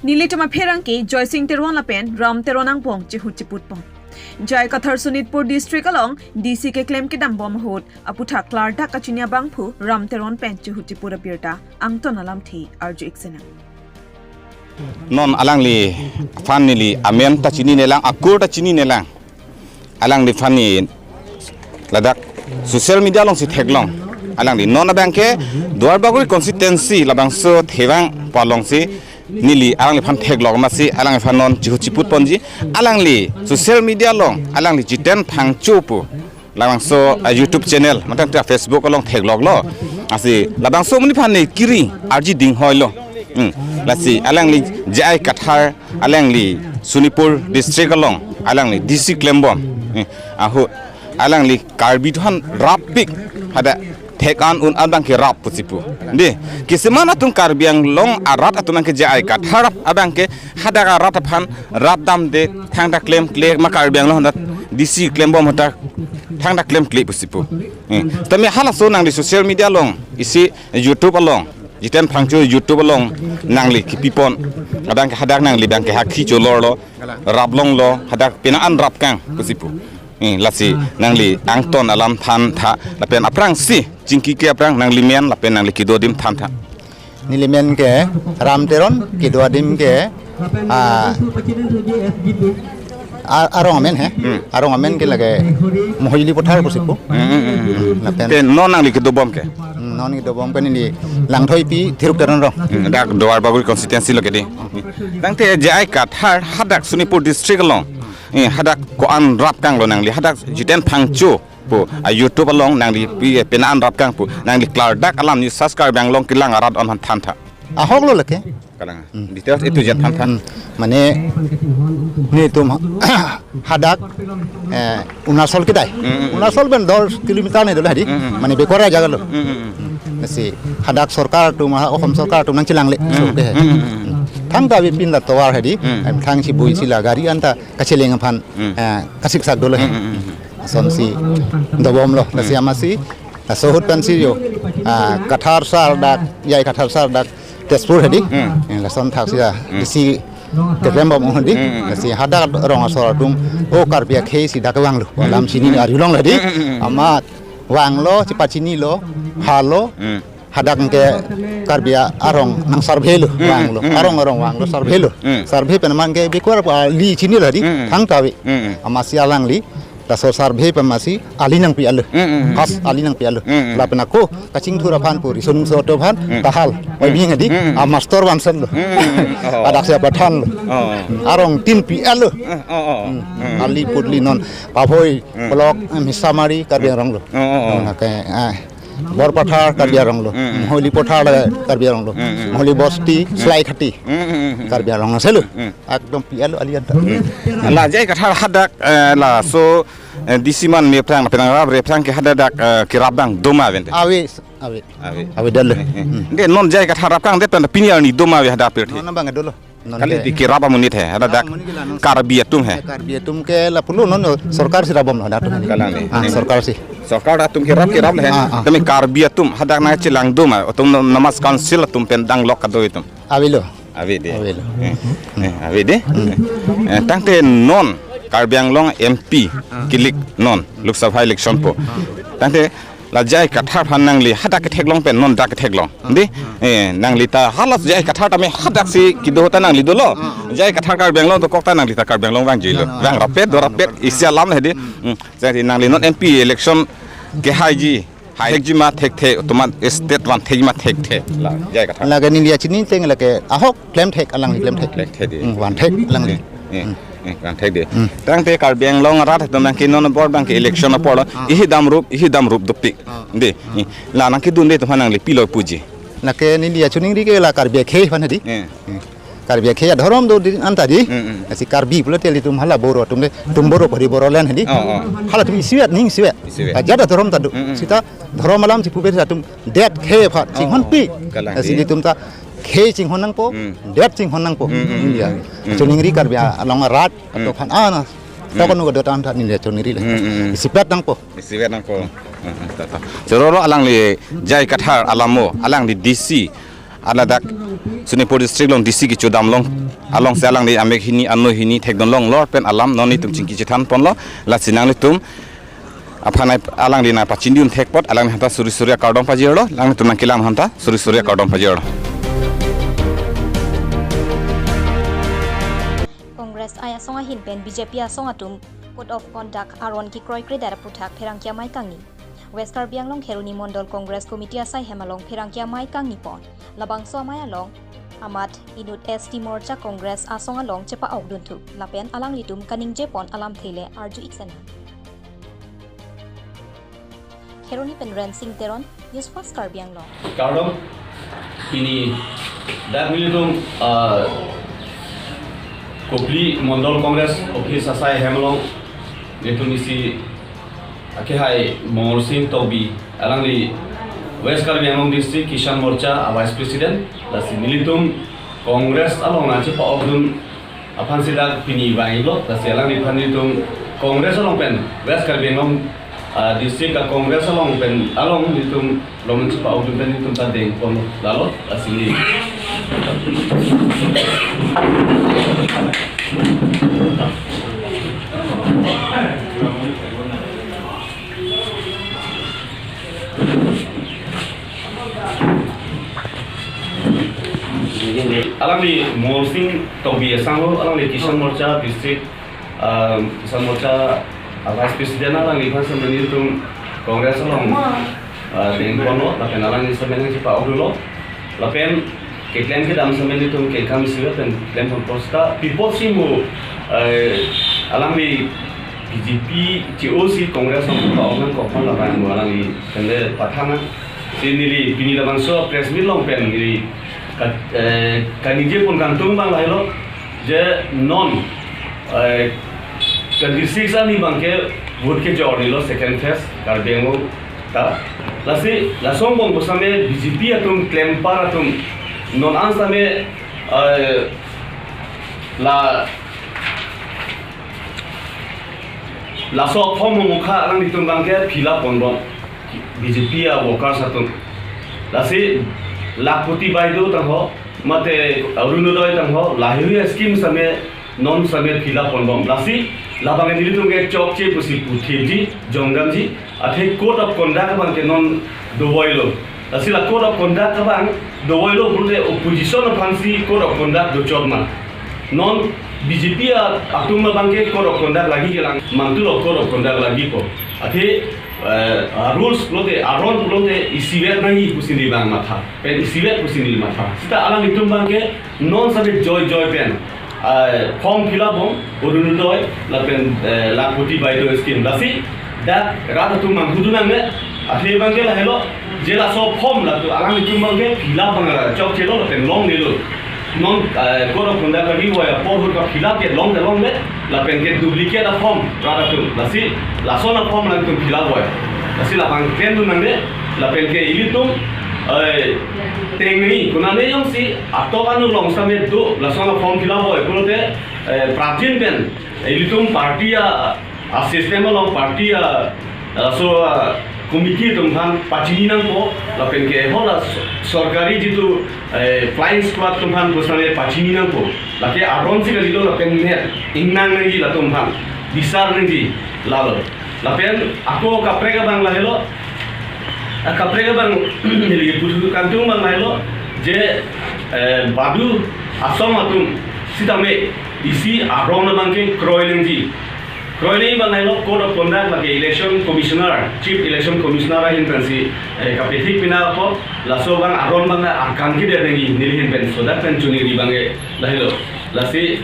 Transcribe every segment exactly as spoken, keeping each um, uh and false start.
Nelitum apherangke Joysing Teron lapen Ram Teron angbong chihut chiput pon. J I Kathar Sonitpur District along D C keklem kedam bom ahut aputhak klardak kachini abangphu Ram Teron pen chihut chiput abirta angton alamthe arju-ik sinang. Non alangliphan neli amen ta chininelang, akur ta chininelang. Alangliphan ne ladak social media alongsi theklong. Alangli non abangke Duarbagori constituency labangso thevang palongsi neli alangliphan theklong amatsi alangliphan non chihut chiput ponji. Alangli social media along alangli Jiten Phangcho pu labangso, ah, YouTube channel, mate ta Facebook along thekloklo. Lasi labangso amonitphan ne kiri arji ding hoilo. Hmm. Lasi alangli J I Kathar, alangli Sonitpur District along alangli D C klembom. Hmm. Ahut alangli Karbi atum aphan rappik, hadak thek-an un-an abangke rap pusi pu. Dei, kisiman atum Karbi Anglong arat atum abangke J I Kathar abangke hadak arat aphan rap damde, thangta klemkle, ma Karbi Anglong hadak D C klembom hadak thangta klemkle pusi pu. Eh, tame halaso nangli social media along, isi YouTube along, Jiten Phangcho YouTube along nangli kipipon, abangke hadak nangli abangke hakhi cholorlo, raplonglo, hadak pena an rap kang pusi pu. Eh, lasi nangli angton alam thantha, lapen aphrangsi chingki ke aphrang nangli men lapen nangli kedo adim thantha. Neli men ke Ram Teron, kedo adim ke, ah, a-, arong amen he. Hmm. Arong amen ke lake Mohili Pothar pusi pu. Hmm, hmm, hmm, hmm. Lapen te non nangli kedobom ke? Hmm, non kedobom ke neli Langthoipi Thiruk Teron arong. Hmm, dak Duarbagori constituency lo ke dei. Tangte J I Kathar hadak Sonitpur District along. Eh, hadak ko-an rap kanglo nangli, hadak Jiten Phangcho pu, ah, YouTube along nangli pi, pena an rap kang pu, nangli klardak alam news Karbi Anglong kelang arat aphan thantha. Ahok lo lake. Kalang. Hmm. Details itu jen thantha. Hmm. Mane netum hadak, eh, Arunachal kedai. Hmm, hmm, hmm. Arunachal pen dos kilometer ne dolo hadi. Hmm, hmm. Mane backward jaga lo. Hmm, hmm, hmm. Lasi hadak sorkar atum, ah, Assam sorkar atum nangchelangle. Hmm. So ke he. Hmm, hmm, hmm. Thangta avepin la tovar hadi. Hmm. Em thangsi buisi la gari anta kacheleng aphan, hmm, eh, kasiksak dolo he. Hmm, hmm, hmm, hmm. Lasonsi dobomlo, lasi, hmm, amatsi, laso ahut pensi yo, ah, Kathar sar dak, J I Kathar sar dak Tezpur hadi. Hmm. Eh, lason thaksi ya, hmm, D C keklembom hadi. Hmm. Lasi hadak rong asor atum, o Karbi akhei si dak vanglo. Hmm. Alam chini arjulong hadi. Hmm, hmm, hmm. Amat vanglo, chepachinilo, halo. Hmm. Hadak ke Karbi arong nang survey lo, hmm, vanglo. Hmm. Arong arong vanglo survey lo. Hmm. Survey pen amat ke backward pu ali chinilo hadi, hmm, thangta ave. Hmm. Amatsi alangli laso survey pen amatsi ali nangpi-etlo. Hmm, hmm, hmm. Khas ali nangpi-etlo. Hmm, hmm. Lapen ako kachingthur aphan pu, reasoning so to aphan, hmm, tahal. Hmm. Oi bing hadi, hmm, hmm, a master vansan lo. Hmm, hmm, hmm. Oh. Hadak si apathan lo. Oh. Hmm. Arong tin pi-etlo. Eh, oh, oh. Hmm. Hmm. Ali pudli non Paphoi, hmm, block, eh, Misamari, Karbi Anglong lo. Oh, oh, oh. Hmm, okay. Ah. Borpathar, Karbi Anglong lo. Mm, mm. Mohili Pothar, Karbi Anglong lo. Mm, mm. Mohili Bosti, mm, Salaikhati, mm, mm, mm, mm, Karbi Anglong lo. Selu. Mm. Ekdom pi-etlo ali anta. Mm. La J I Kathar hadak, eh, laso, eh, D C man me aphrang, penang rap re aphrang ke hadak, eh, kerap abang doma vente. Ave, ave. Ave. Ave dal. Mm, mm. Mm. De non J I Kathar rap kangdet pen pini arni doma ave hadak pirthe. Non abang dolo. Non kali ke di kerap amonit he, hadak, ah, amonit ke la non. Karbi atum he. Karbi atum ke lapulo non, sorkar si rapbomlo hadak atum. Kalang ni. Ah, sorkar si. Sorkar atum kerap kerap le he. Ah, ah. Tame Karbi atum hadak nangchelang doma, atum non Nomad Council atum pen danglok kado atum. Avelo. Ave dei. Avelo. Eh, eh, ave dei. Hmm. Eh, tangte non Karbi Anglong M P, ah, kelik non Lok Sabha election po. Ah. Tangte la J I Kathar aphan nangli hadak ketheklong pen non dak ketheklong. Dei, eh, nangli ta hala J I Kathar tame hadak si kedo ta nangli dolo. J I Kathar Karbi Anglong dokok ta nangli ta Karbi Anglong vangjuilo. Vang rapet, do rapet, isi alam le dei. Hmm. Jadi nangli non M P election kehaiji, hekji ma thekthe, tomat state van thekji ma thekthe. La J I Kathar. Lake neli achini teng lake ahok klemthek alangli klemthek. Klemthek dei. Hmm, vanthek alangli. Eh, eh, eh, klemthek dei. Hmm. Tangte Karbi Anglong arat atum nangke non bor abang ke election apor lo. Ah. Ihi damrup, ihi damrup dopik. Ah. Dei. Ah. Eh, la nangkedun dei atum aphan nangli pilo puji. Lake neli achoningri ke la Karbi akhei aphan dei. Eh. Hmm. Karbi akhei adhorom do dei anta dei. Hmm, hmm. Lasi Karbi pulote ilitum hala Boro atum dei. Tum Boro pari Bodoland dei. Oh, oh. Halatum isivet ning isivet. Isivet. Ajat adhorom ta do. Hmm, hmm. Seta dhorom alam si pupe atum det khei aphan chinghon pi. Oh, kalang dei. Lasi ilitum ta khei chinghon nangpo, hmm, det chinghon nangpo. Hmm, hmm, hmm. India. Hmm. Choningri Karbi Anglong arat, hmm, atum aphan ana. Hmm. Tokon ko dotan ta neli choningri le. Hmm, hmm, hmm. Isivet nangpo. Isivet nangpo. Hmm, hmm, ta, ta. Choro lo alangli J I Kathar alamo, alangli D C Anadak Sonitpur district along D C kechodam along, alongsi alangli amek hini ano hini thekdun longlor pen alam non netum chingki chethan ponlo. Lasi nanglitum aphan ai alangli nangpachini un thek apot alangli aphanta suri suri akardom pajirlo, nanglitum nangkelang aphanta suri suri akardom pajirlo. Congress I asong ahin pen B J P asong atum Code of Conduct aron kekroikredet aphuthak pherangke amei kangni. West Karbi Anglong Kheroni Mondol Congress Committee asai hem along pherangke amei kangni pon. Labangso amei along amat inut S T Morcha Congress asong along chepa-ok dunthu. Lapen alanglitum kaningje pon alamthe le arju-ik sena. Kheroni pen Rensing Teron, News Fast Karbi Anglong. Kardom, pini dak nelitum, ah, Kopili Mondol Congress Office asai hem along nelitum isi akehai Mongol Sing Tokbi, alangli West Karbi Anglong District Kisan Morcha a Vice President, lasi nelitum Congress along nangchepa-ok dun aphansi dak pini vanglo, lasi alangliphan nelitum Congress along pen West Karbi Anglong, ah, District a Congress along pen along nelitum lomon chepa-ok dun pen nelitum ta deng pon lalo, lasi neli. Alangli Mongol Sing Tokbi asangho, alangli Kisan Morcha District, um, Kisan Morcha, uh, Vice President, alangliphan semen nelitum Congress along, uh, deng ponlo, lapen alangli semen nangchepa-ok dunlo, lapen keklem kedam semen nelitum kengkam isi pen klem pon apot seta pi apotsi mo, eh, alangli B J P che-osi Congress along chepa-ok nangkok aphan labang mo alangli kende pathan nang. Si neli pini labangso press meet along pen neli ka, eh, kaningje pon kangtung abang lahelo je non, eh, twenty-six arni abangke vote kejor nilo second phase Karbi Anglong ta. Lasi lason angbong pusitame B J P atum klempar atum non an sitame, eh, la laso form mukha alanglitum abangke fill up ponbom B J P a workers atum. Lasi Lakhpati Baideo tangho, mate Orunodoi tangho, lahei scheme sitame non sitame fill up ponbom. Lasi labang nelitum ke chokche pusi puthipji, jongdamji, athe code of conduct abangke non dovoilo. Lasi la code of conduct abang dovoilo pulote opposition aphansi code of conduct dochot ma. Non B J P a, atum abangke code of conduct lagi kelang, mantu lo code of conduct lagipo. Athe, eh, rules pulote, aron pulote isivet nangji pusi neli abang matha. Pen isivet pusi neli matha. Seta alanglitum abangke non sitame joi joi pen, ah, form fill up bom, Orunodoi, lapen, eh, Lakhpati Baideo scheme. Lasi dak rat atum manghu dun nangne, athe abangke lahelo, je laso form latum alanglitum abangke fill up abang chokchelo lapen longlelo. Non, eh, code of conduct lagivoiya apor ahut ka fill up ke longte longle, lapen ke duplicate a form rat atum. Lasi lason a form alanglitum fill up voi. Lasi labang klem dun nangne, lapen ke ilitum, eh, tengni, konane jongsi atok anu along sitame do, lason a form fill up voi pulote, eh, prapjin pen ilitum party a, a system along party a, laso, ah, committee atum aphan pachini nangpo, lapen ke hala so-, sorkari jitu, eh, flying squad atum aphan pusitame pachini nangpo. Lake aronsi kalilo lapen net ingnang nangji latum aphan, bisar nangji lalo. Lapen ako kaprek abang lahelo, ah, kaprek abang neli puthot kangtung abang lahelo, je, eh, badu asong atum sitame isi aron abangke kroi nangji. Kroi nangji abang lahelo code of conduct lake election commissioner, chief election commissioner ahin pensi, eh, kapethik pina apot laso abang aron abang akam kedet nangji neli ahin pen sodak pen chuningri abangke lahelo. Lasi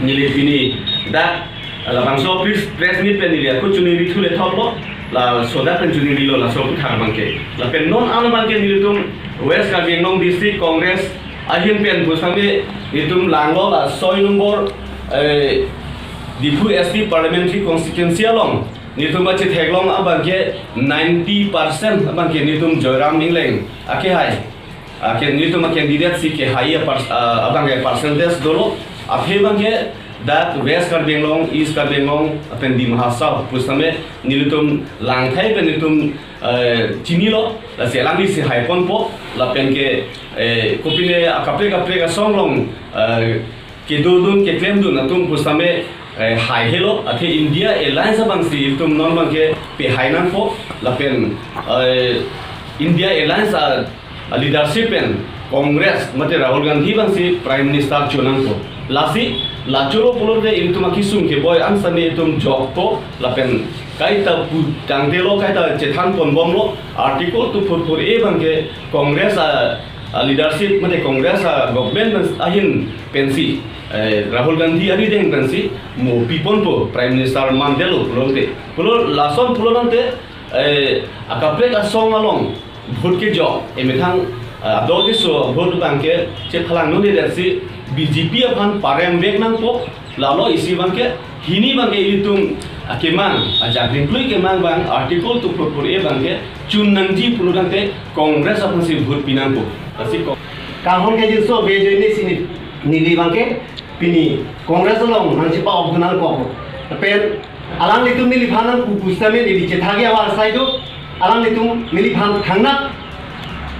neli pini dak labangso press, press meet pen neli ako chuningri thule thoklo, la sodak pen chuningrilo laso aputhak abangke. Lapen non an abangke nelitum West Karbi Anglong District Congress ahin pen pusitame nelitum langlo la soi nombor, eh, Diphu S T Parliamentary Constituency along nelitum achetheklong abangke ninety percent abangke nelitum Joyram Engleng akehai, ah, ke nelitum a candidate si kehai a pers-, ah, abangke percentage dolo, athe abangke Dak West Karbi Anglong, East Karbi Anglong, lapen Dima Hasao pusitame nelitum langthai pen nelitum, eh, chinilo, lasi alangli si haiponpo, lapen ke, eh, kopine akaprek kaprek asong along, eh, kedodun keklemdun atum pusitame, eh, haihelo, athe India Alliance abangsi itum non abangke pehai nangpo, lapen, eh, India Alliance a, a leadership pen Congress mate Rahul Gandhi abangsi Prime Minister chonangpo. Lasi la cholo pulote itum akesung keboi an sitame itum jokpo, lapen kaita pu tangtelo, kaita chethan ponbomlo, Article two four four A abangke Congress a, a leadership mate Congress a government ahin pensi, eh, Rahul Gandhi arideng pensi mo piponpo, Prime Minister mandetlo pulote. Pulo lason pulote, eh, akaprek asong along vote kejok, emethang, eh, ador keso vote abangke chephalang nunde si B J P aphan paremvek nangpo, lalo isi abangke, hini abangke ilitum akemang, ajak dingklui kemang abang, Article two four four A abangke chun nangji pulotangte Congress aphansi vote pinangpo. Lasi ko- Kanghon kejinso ave ajoine si neli abangke pini Congress along nangchepa-ok nangkok. Lapen alanglitum neliphan nangpu pusitame neli chethagi avar sai do. Alanglitum neliphan thangnat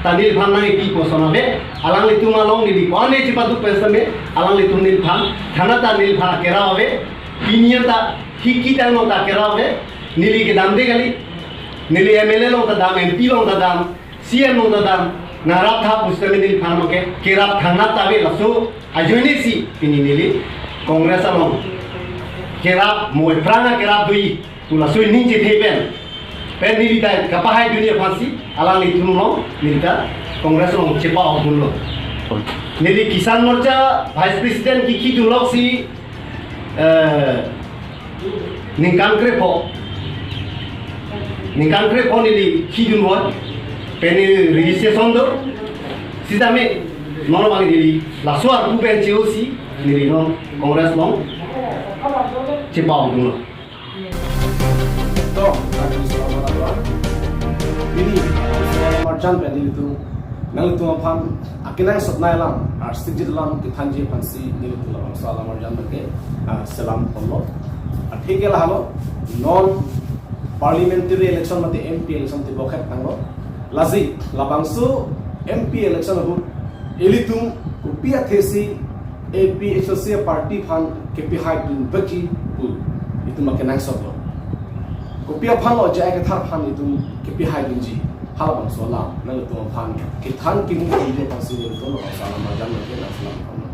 ta neliphan nangkipi koson ave. Alanglitum along neli ko-an chepaduk pen sitame alanglitum neliphan thangnat ta neliphan akerap ave. Pini ta hiki tanglo ta akerap ave. Neli kedamde kali. Neli M L A along ta dam, M P along ta dam, C M along ta dam, nangraphap pusitame neliphan abangke kerap thangnat ta ave, laso ajoine si pini neli Congress along kerap mo ephrang akerap do-i pu laso ining chethe pen. Pen neli ta kapahaidunji aphansi alanglitum along neli ta Congress along chepa-ok dunlo. Neli Kisan Morcha Vice President kekhi dunloksi, eh, ningkan krepho. Ningkan krepho neli khidunbom. Pen neli registration do. Sitame non abang neli laso arpu pen che-osi neli non Congress along chepa-ok dunlo. To, kardom, selamat malam. Pini, selamat marjan pen nelitum, nanglitum aphan akenangsot nai alam, arsik jit alam kethanji aphansi nelitum labangso alam arjan abangke, ah, selam ponlo. Atheke lahelo, non parliamentary election mate M P election tebokhet tanglo. Lasi, labangso M P election ahut, ilitum kopi athesi A P H L C party aphan kepahaidunvekji pu itum akenangsotlo. Kopi aphanlo J I Kathar aphan itum kepahaidunji, halabangso alam nanglitum aphan kethan kimu kimu aphansi nelitum labangso alam arjan abangke nangselam ponlo.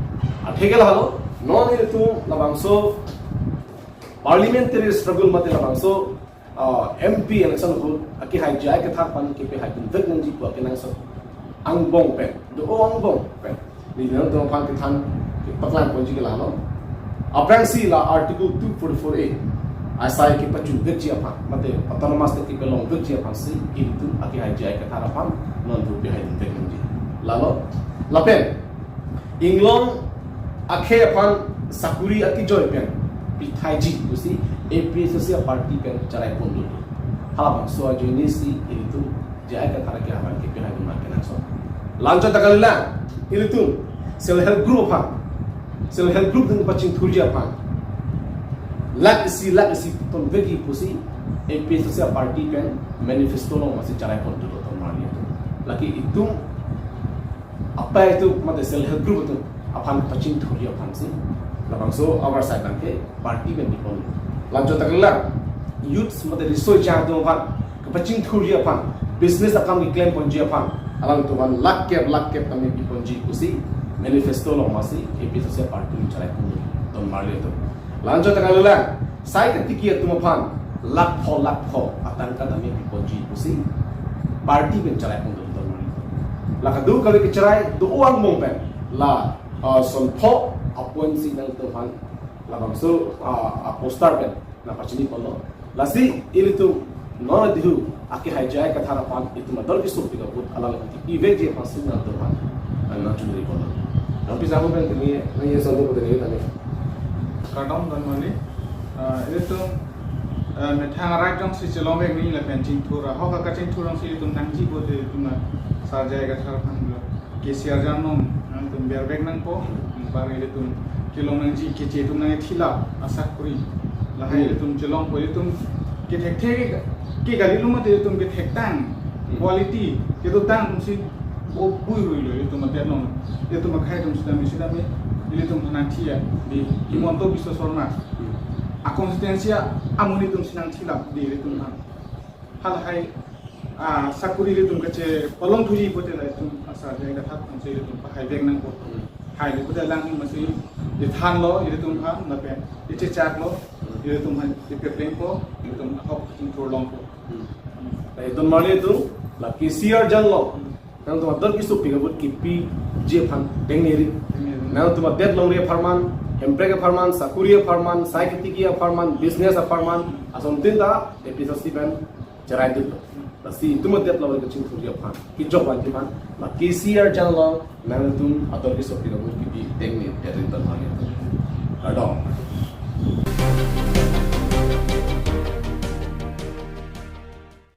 Atheke lahelo, non ilitum labangso parliamentary struggle mate labangso, ah, M P election ahut akehai J I Kathar aphan kepahaidunvek nangji pu akenangsot angbong pen, do-o angbong pen neli nanglitum aphan kethan kepaklang ponji ke lahelo. Aphrangsi la Article two forty-four A asai kepachunvekji aphan mate autonomous state kepalongvekji aphansi ilitum akehai J I Kathar aphan non itum pahaidunvek nangji. Lalo, lapen inglong akhei aphan sakuri akejoi pen pithaiji pusi A P H L C party pen cherai pondun. Halabangso ajoine si ilitum J I Kathar ke aphan kepahaidun akenangsot. Lanchot ta kalilang, ilitum self help group aphan, self help group atum pachingthurji aphan lakh isi lakh isi tonvekji pusi A P H L C party pen manifesto along masi cherai pondun, to marli atum. Lake itum apai atum mate self help group atum aphan pachingthurji aphansi labangso avar sai abangke party pen pipon. Lanchot ta kalilang, youths mate riso ejang atum aphan kapachingthurji aphan, business akam keklem ponji aphan, alangtum aphan lakh kep lakh kep tame piponji pusi manifesto along masi A P H L C party cherai pondun, to marli atum. Lanchot ta kalilang, sai katiki atum aphan lakh pho lakh pho atangka tame piponji pusi party pen cherai pondun, to marli atum. La kadokave kecherai do-o angbong pen la, ah, son pho apotsi nangtum aphan labangso, ah, ah, poster pen nangpachini ponlo. Lasi ilitum non adihu akehai J I Kathar aphan itum ador keso aphi ka-vote alang kepivekji aphansi nangtum aphan, ah, nangchunri ponlo. Nangpi sangho pen tini nang ye sangho pen tini tani. Kardom don mani, ah, ilitum, ah, methang arai jongsi chelongvek nangji lapen chingthur, ahok akachingthur jongsi ilitum nangji pulote ilitum, ah, Sar J I Kathar aphan lo. K C R jan along nangtum bervek nangpo, anpar ilitum kelong nangji, keche atum nangthilap asakuri. Lahai Hmm. ilitum chelongpo, ilitum kethekthe ke kalilo mate ilitum kethektang Hmm. quality kedotang atumsi bo bui ruilo ilitum adet along. Ilitum akhei atum sitame sitame ilitum aphan nangthi-et, di Hmm. Himanta Biswa Sarma. Hmm. A constituency amonit atumsi nangthilap di ilitum aphan. Halahai, ah, sakuri ilitum kache palong thuji pulote la itum asar jai kathat atumsi ilitum pahai vek nangpo. Hmm. Hai le pulote alang amonit si ithanlo ilitum aphan lapen ichechaklo Hmm. ilitum aphan ipeplengpo, ilitum ahok kachingthur longpo. Hmm. La itum marli itum la K C R jan along. Hmm. Nangtum ador kesopik abut kipiji aphan tengneri. Tengneri. Nangtum adet longri apharman, hemprek apharman, sakuri apharman, sai ketiki apharman, business apharman, asontin ta A P S C pen cherai dun. Lasi itum adet longri kachingthurji aphan, kejok vanji aphan, la K C R jan along nangtum ador kesopik abut kipi tengneri, eri ton hali. Kardom.